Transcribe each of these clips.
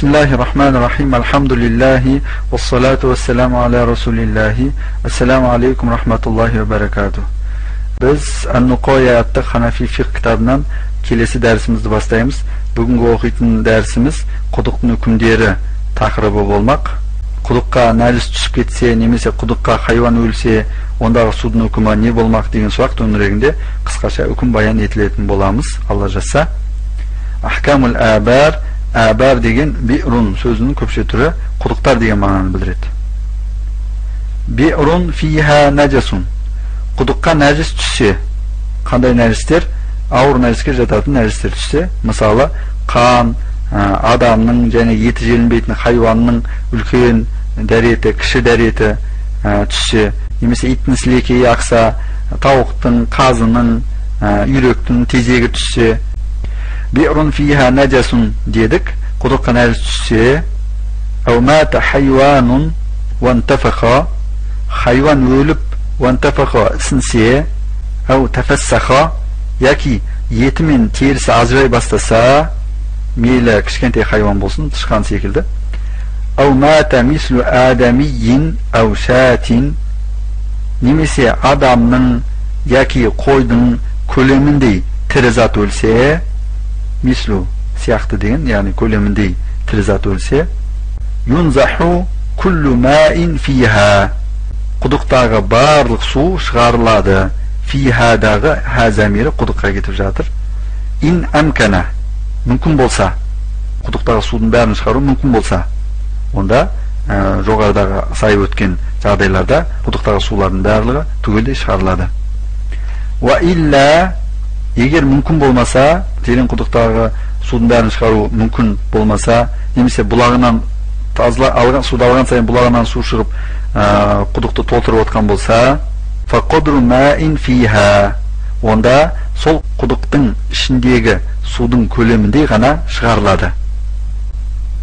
Бисмиллахи-рахмани-рахим. Альхамдулиллахи, вассалату вассаламу аля расулиллахи. Ассаламу алейкум рахматуллахи ва баракатух. Біз Ан-Нуқоя атты Ханафи фиқх кітабынан келесі дәрісімізді бастаймыз. Бүгінгі оқитын дәрісіміз құдықтың үкімдері тақырыбы болмақ. Құдыққа нәжіс түсіп кетсе, немесе құдыққа хайуан өлсе, ондағы судың үкімі не болмақ деген сұрақ төңірегінде қысқаша үкім баян етілетін боламыз. Алла жазса. Ахкамул абар, абар деген би'рун сөзінің көпше түрі құдықтар деген мағынаны білдіреді. Би'рун фиха нәжасун. Құдыққа нәжіс түссе, қандай нәжістер? Ауыр нәжіске жататын нәжістер түссе, мысалы, қан, адамның және еті желінбейтін хайуанның үлкен дәреті, кіші дәреті түссе, немесе иттің сілекейі ақса, тауықтың, қазының, үйректің тезегі түссе, би'рун фиха нәжасун дедік, құдыққа нәжіс түссе, әу мата хайуанун уантафаха, хайуан өліп уантафаха ісінсе, әу тафассаха, яки еті мен терісі ажырай бастаса, мейлі кішкентай хайуан болсын, тышқан секілді, әу мата мислу адамийин әу шатин, немесе адамның яки қойдың көлеміндей тірі зат өлсе, мислу сияқты деген, яғни көлеміндей тірі зат өлсе, юнзаху куллу маин фиха, құдықтағы барлық су шығарылады. Фихадағы ха замирі құдыққа кетіп жатыр. Ин әмкана, мүмкін болса, құдықтағы судың бәрін шығару мүмкін болса, онда жоғарыдағы сайып өткен жағдайларда құдықтағы сулардың барлығы түгелдей шығарылады. Уа илля, егер мүмкін болмаса, терең құдықтағы судың бәрін шығару мүмкін болмаса, немесе бұлағынан тазла алған суды алған сайын бұлағынан су шығып, құдықты толтырып отқан болса, фақадру маин фиха, онда сол құдықтың ішіндегі судың көлеміндей ғана шығарылады.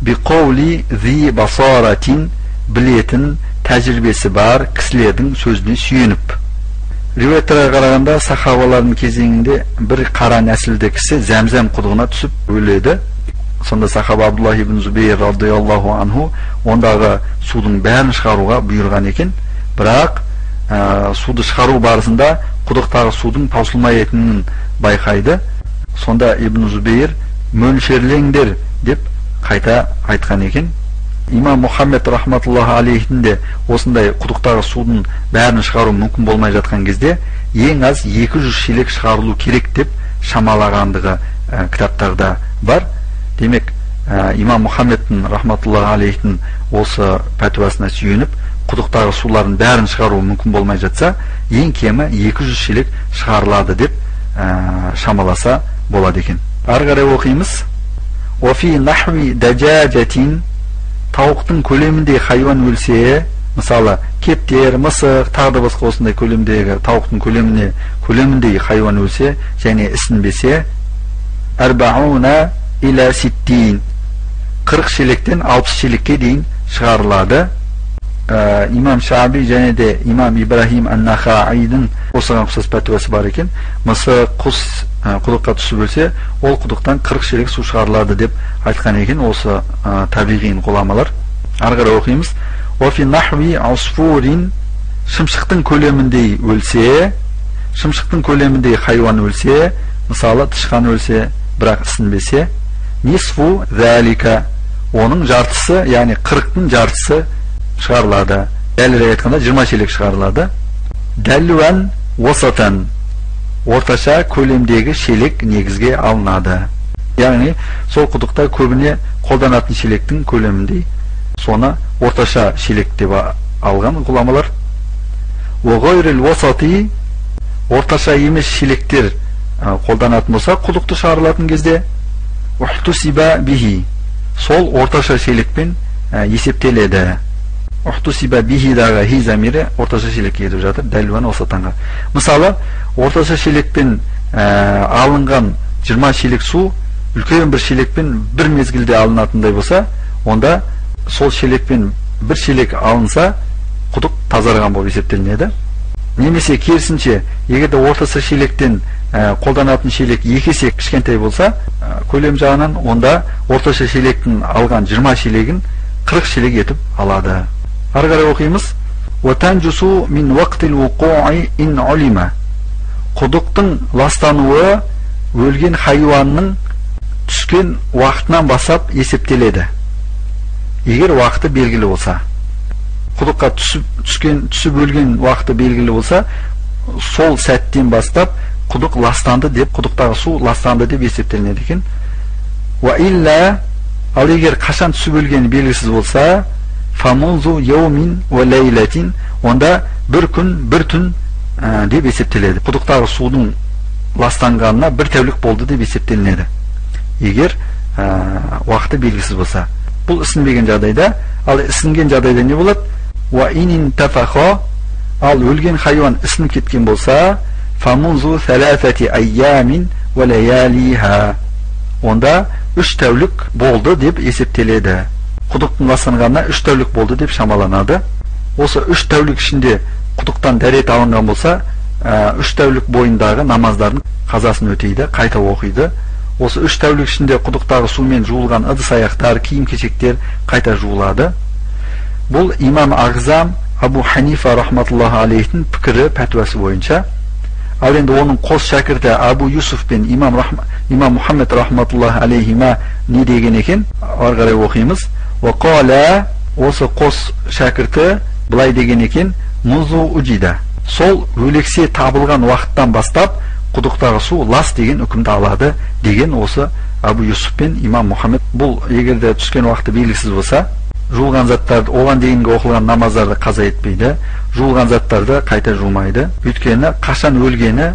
Биқаули зи басаратин, білетін тәжірибесі бар кісілердің сөзіне сүйеніп. Риуаяттарға қарағанда сахабалардың кезеңінде бір қара нәсілді кісі Зәмзәм құдығына түсіп өледі. Сонда сахаба Абдуллах ибн Зубейр радиаллаху анху ондағы судың бәрін шығаруға бұйырған екен. Бірақ суды шығару барысында құдықтағы судың таусылмайтынын байқайды. Сонда Ибн Зубейр мөлшерлеңдер деп қайта айтқан екен. Имам Мұхаммед рахматуллахи алейхтің де осындай құдықтағы судың бәрін шығару мүмкін болмай жатқан кезде ең аз 200 шелек шығарылу керек деп шамалағандығы кітаптарда бар. Демек, имам Мұхаммедтің рахматуллахи алейхтің осы пәтуасына сүйеніп, құдықтағы сулардың бәрін шығару мүмкін болмай жатса, ең кемі 200 шелек шығарылады деп шамаласа болады екен. Ары қарай оқимыз. Уа фи нахви дажажатин, тауықтың көлеміндей хайуан өлсе, мысалы, кептер, мысық, тағы да басқа осындай көлемдегі тауықтың көлеміндей хайуан өлсе және ісінбесе, арбауна иля ситтин, 40 шелектен 60 шелекке дейін шығарылады. Имам Шаби және де имам Ибрахим ан-Нахаидің осыған ұқсас пәтуасы бар екен. Мысық, құс құдыққа түсіп өлсе, ол құдықтан 40 шелек су шығарылады деп айтқан екен осы табиғин ғұламалар. Ары қарай оқимыз. Уа фи нахви усфурин, шымшықтың көлеміндей өлсе, шымшықтың көлеміндей хайуан өлсе, мысалы, тышқан өлсе, бірақ ісінбесе, нисфу залика, оның жартысы, яғни 40-тың жартысы шығарылады. Дәлірек айтқанда 20 шелек шығарылады. Дәлуан уасатан, орташа көлемдегі шелек негізге алынады. Яғни сол құдықта көбіне қолданатын шелектің көлеміндей, соны орташа шелек деп алған ғұламалар. Уа ғайрил уасати, орташа емес шелектер қолданатын болса, құдықты шығарылатын кезде, ухтусиба бихи, сол орташа шелекпен есептеледі. Ухтусиба бихи дағы хи замирі орташа шелекке кетіп жатыр, дәлуан уасатанға. Мысалы, орташа шелекпен алынған 20 шелек су үлкен бір шелекпен бір мезгілде алынатындай болса, онда сол шелекпен бір шелек алынса, құдық тазарған болып есептелінеді. Немесе керісінше, егер де орташа шелектен қолданатын шелек екі есе кішкентай болса, көлем жағынан, онда орташа шелектің алған 20 шелегін 40 шелек етіп алады. Ары қарай оқимыз. وَتَنْجُسُ مِنْ وَقْتِ الْوُقُوعِ إِنْ عُلِمَ. Құдықтың ластануы өлген хайуанның түскен уақытынан бастап есептеледі. Егер уақыты белгілі болса, құдыққа түсіп өлген уақыты белгілі болса, сол сәттен бастап құдық ластанды деп, құдықтағы су ластанды деп есептелінеді екен. Уа илля, ал егер қашан түсіп өлгені белгісіз болса, фамунзу яумин уа лейлатин, онда бір күн, бір түн деп есептеледі. Құдықтағы судың ластанғанына бір тәулік болды деп есептелінеді. Егер уақыты белгісіз болса. Бұл ісінбеген жағдайда, ал ісінген жағдайда не болады? Уа инин тафаха, ал өлген хайуан ісініп кеткен болса, фамунзу саласати айямин уа лаялиха, онда 3 тәулік болды деп есептеледі. Құдықтың ластанғанына 3 тәулік болды деп шамаланады. Осы 3 тәулік ішінде құдықтан дәрет алынған болса, 3 тәулік бойындағы намаздардың қазасын өтейді, қайта оқиды. Осы 3 тәулік ішінде құдықтағы сумен жуылған ыдыс аяқтар, киім-кешектер қайта жуылады. Бұл имам Ағзам Абу Ханифа рахматуллахи алейхтің пікірі, пәтуасы бойынша. Ал енді оның қос шәкірті Абу Юсуф пен имам Мұхаммед рахматуллахи алейхима не деген екен? Ары қарай оқимыз. Уақала, осы қос шәкірті былай деген екен: музу уджида, сол өлексе табылған уақыттан бастап құдықтағы су лас деген үкімді алады деген осы Абу Юсуф пен имам Мұхаммед. Бұл егер де түскен уақыты белгісіз болса, жуылған заттарды, оған дейінгі оқылған намаздарды қаза етпейді, жуылған заттарды қайта жумайды. Өйткені қашан өлгені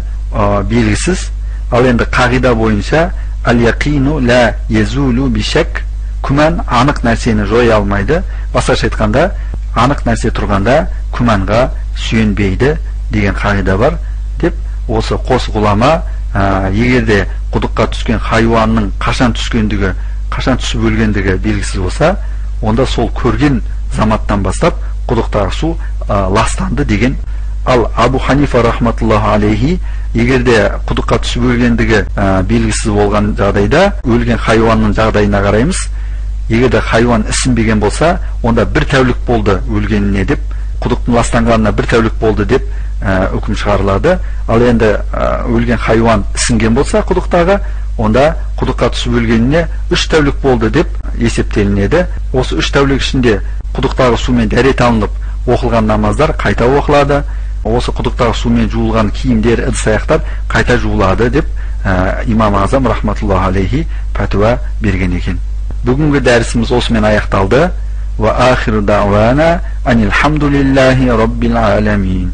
белгісіз. Ал енді қағида бойынша әл-яқину ла язулу бишак, күмән анық нәрсені жоя алмайды. Басқаша айтқанда, анық нәрсе тұрғанда күмәнға сүйенбейді деген қағида бар деп осы қос ғұлама егер де құдыққа түскен хайуанның қашан түскендігі, қашан түсіп өлгендігі белгісіз болса, онда сол көрген заматтан бастап құдықтағы су ластанды деген. Ал Абу Ханифа рахматуллахи алейхи егер де құдыққа түсіп өлгендігі белгісіз болған жағдайда өлген хайуанның жағдайына қараймыз. Егер де хайуан ісінбеген болса, онда бір тәулік болды өлгеніне деп, құдықтың ластанғанына бір тәулік болды деп үкім шығарылады. Ал енді өлген хайуан ісінген болса құдықтағы, онда құдыққа түсіп өлгеніне 3 тәулік болды деп есептелінеді. Осы 3 тәулік ішінде құдықтағы сумен дәрет алынып оқылған намаздар қайта оқылады. Осы құдықтағы сумен жуылған киімдер, ыдыс аяқтар қайта жуылады деп имам Азам рахматуллахи алейхи пәтуа берген екен. Бүгінгі дәрісіміз осымен аяқталды. Ва ахиру дa'вана анил хамдулиллахи раббил аламин.